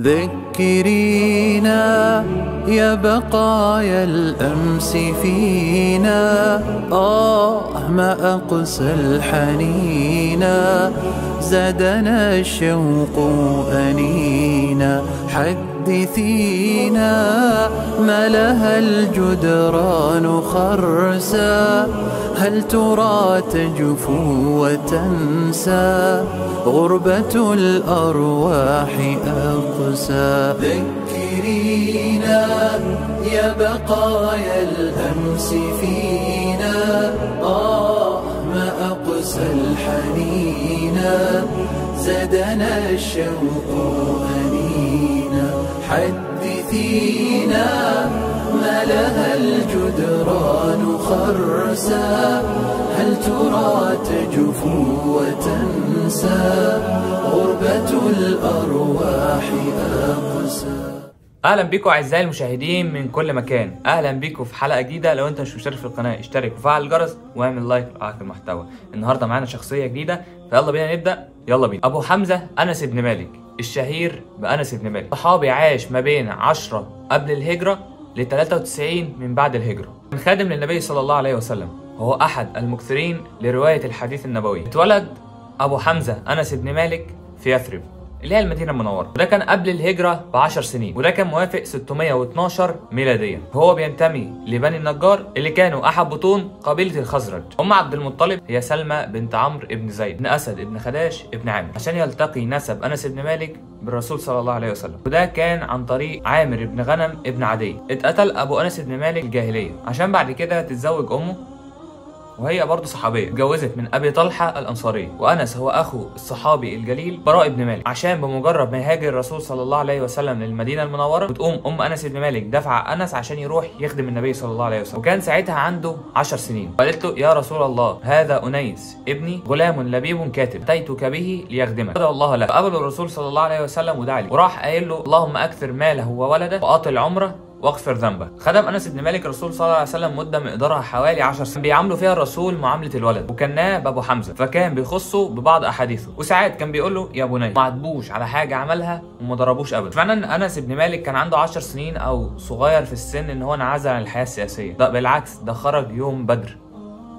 ذكرينا يا بقايا الأمس فينا، ما أقسى الحنينا، زادنا الشوق أنينا. حدثينا ما لها الجدران خرسا، هل ترى تجفو وتنسى، غربة الأرواح أقسى. ذكرينا يا بقايا الأمس فينا، ما أقسى الحنينا، زادنا الشوق أنينا. حدثينا ما لها الجدران خرسا، هل ترى تجفو وتنسى، غربة الأرواح أقسى. اهلا بيكم اعزائي المشاهدين من كل مكان، اهلا بيكم في حلقة جديدة. لو انت مش مشترك في القناة اشترك وفعل الجرس واعمل like على المحتوى. النهارده معانا شخصية جديدة، فيلا بينا نبدا. يلا بينا. ابو حمزة انس بن مالك، الشهير بانس بن مالك، صحابي عاش ما بين 10 قبل الهجرة ل 93 من بعد الهجرة. كان خادم للنبي صلى الله عليه وسلم، وهو احد المكثرين لرواية الحديث النبوي. اتولد ابو حمزة انس بن مالك في يثرب، اللي هي المدينة المنورة، وده كان قبل الهجرة ب10 سنين، وده كان موافق 612 ميلاديا. هو بينتمي لبني النجار اللي كانوا أحد بطون قبيلة الخزرج. أم عبد المطلب هي سلمى بنت عمرو ابن زيد بن أسد ابن خداش ابن عامر، عشان يلتقي نسب أنس بن مالك بالرسول صلى الله عليه وسلم، وده كان عن طريق عامر بن غنم ابن عدي. اتقتل أبو أنس بن مالك الجاهلية، عشان بعد كده تتزوج أمه، وهي برضه صحابية، اتجوزت من ابي طلحة الانصاري، وانس هو اخو الصحابي الجليل براء بن مالك. عشان بمجرد ما يهاجر الرسول صلى الله عليه وسلم للمدينة المنورة، بتقوم ام انس بن مالك دفع انس عشان يروح يخدم النبي صلى الله عليه وسلم، وكان ساعتها عنده 10 سنين. قالت له: يا رسول الله، هذا انيس ابني، غلام لبيب كاتب، اتيتك به ليخدمك، فدعا الله له. فقبله الرسول صلى الله عليه وسلم ودعا له، وراح قايل له: اللهم اكثر ماله وولده واطل عمره واغفر ذنبه. خدم انس بن مالك الرسول صلى الله عليه وسلم مده مقدارها حوالي 10 سنين، بيعاملوا فيها الرسول معاملة الولد، وكناه بابو حمزة، فكان بيخصه ببعض احاديثه، وساعات كان بيقول له: يا بني. ما عاتبوش على حاجة عملها وما ضربوش ابدا. مش معنى ان انس بن مالك كان عنده 10 سنين او صغير في السن ان هو انعزل عن الحياة السياسية، لا بالعكس، ده خرج يوم بدر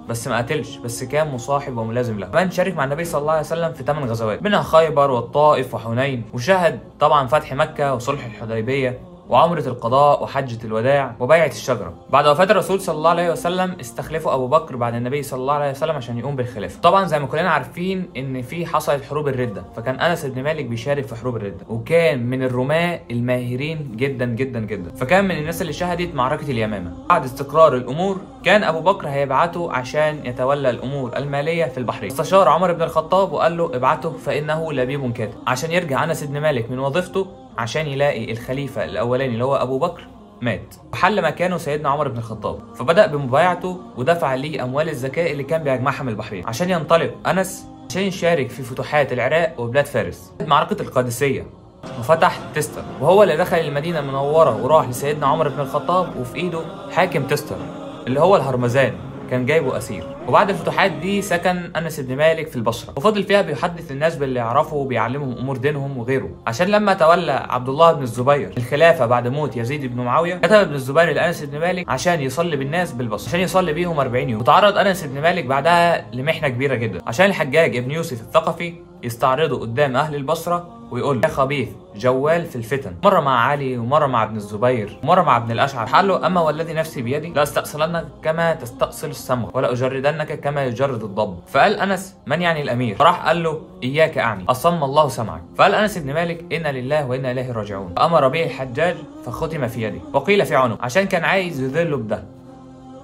بس ما قتلش، بس كان مصاحب وملازم له. كمان شارك مع النبي صلى الله عليه وسلم في 8 غزوات، منها خيبر والطائف وحنين، وشهد طبعا فتح مكة وصلح الحديبية وعمرة القضاء وحجة الوداع وبيعة الشجرة. بعد وفاة الرسول صلى الله عليه وسلم استخلفه أبو بكر بعد النبي صلى الله عليه وسلم عشان يقوم بالخلافة. طبعا زي ما كلنا عارفين إن في حصلت حروب الردة، فكان أنس بن مالك بيشارك في حروب الردة، وكان من الرماة الماهرين جدا جدا جدا، فكان من الناس اللي شهدت معركة اليمامة. بعد استقرار الأمور كان أبو بكر هيبعته عشان يتولى الأمور المالية في البحرين. استشار عمر بن الخطاب وقال له: ابعته فإنه لبيب كاتب، عشان يرجع أنس بن مالك من وظيفته عشان يلاقي الخليفة الأولاني اللي هو أبو بكر مات، وحل مكانه سيدنا عمر بن الخطاب، فبدأ بمبايعته ودفع ليه أموال الزكاة اللي كان بيجمعها من البحرين عشان ينطلق أنس عشان يشارك في فتوحات العراق وبلاد فارس. معركة القادسية وفتح تستر، وهو اللي دخل المدينة المنورة وراح لسيدنا عمر بن الخطاب وفي إيده حاكم تستر اللي هو الهرمزان، كان جايبه اسير. وبعد الفتوحات دي سكن انس بن مالك في البصرة، وفضل فيها بيحدث الناس باللي يعرفه وبيعلمهم امور دينهم وغيره، عشان لما تولى عبد الله بن الزبير الخلافة بعد موت يزيد بن معاوية، كتب ابن الزبير لانس بن مالك عشان يصلي بالناس بالبصرة، عشان يصلي بيهم 40 يوم. وتعرض انس بن مالك بعدها لمحنه كبيرة جدا، عشان الحجاج ابن يوسف الثقفي يستعرضه قدام اهل البصرة ويقول له: يا خبيث جوال في الفتن، مرة مع علي ومرة مع ابن الزبير ومرة مع ابن الاشعث. قال له: اما والذي نفسي بيدي لاستأصلنك كما تستأصل الصمغ، ولا اجردنك كما يجرد الضب. فقال انس: من يعني الامير؟ فراح قال له: اياك اعني، اصم الله سمعك. فقال انس بن مالك: انا لله وانا اليه راجعون. فامر به الحجاج فختم في يده وقيل في عنقه، عشان كان عايز يذله بده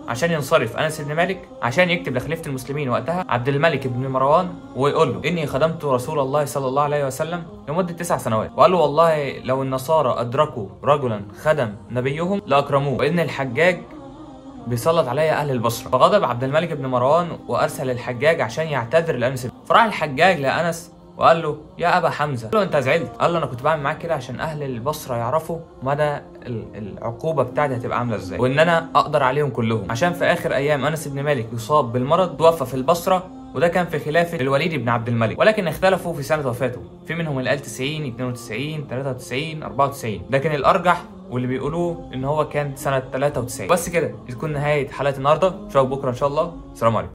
عشان ينصرف انس بن مالك عشان يكتب لخليفه المسلمين وقتها عبد الملك بن مروان ويقول له: اني خدمت رسول الله صلى الله عليه وسلم لمدة 9 سنوات، وقال له: والله لو النصارى ادركوا رجلا خدم نبيهم لاكرموه، وان الحجاج بيسلط عليا اهل البصرة. فغضب عبد الملك بن مروان وارسل الحجاج عشان يعتذر لانس. فراح الحجاج لانس وقال له: يا ابا حمزة. قال له: انت زعلت؟ قال له: انا كنت بعمل معاك كده عشان اهل البصرة يعرفوا مدى العقوبة بتاعتي هتبقى عامله ازاي، وان انا اقدر عليهم كلهم. عشان في اخر ايام انس بن مالك يصاب بالمرض، توفى في البصرة وده كان في خلافة الوليد بن عبد الملك، ولكن اختلفوا في سنة وفاته، في منهم اللي قال 90، 92، 93، 94، لكن الأرجح واللي بيقولوه ان هو كان سنة 93. بس كده تكون نهاية حلقة النهاردة، اشوفك بكرة ان شاء الله، السلام عليكم.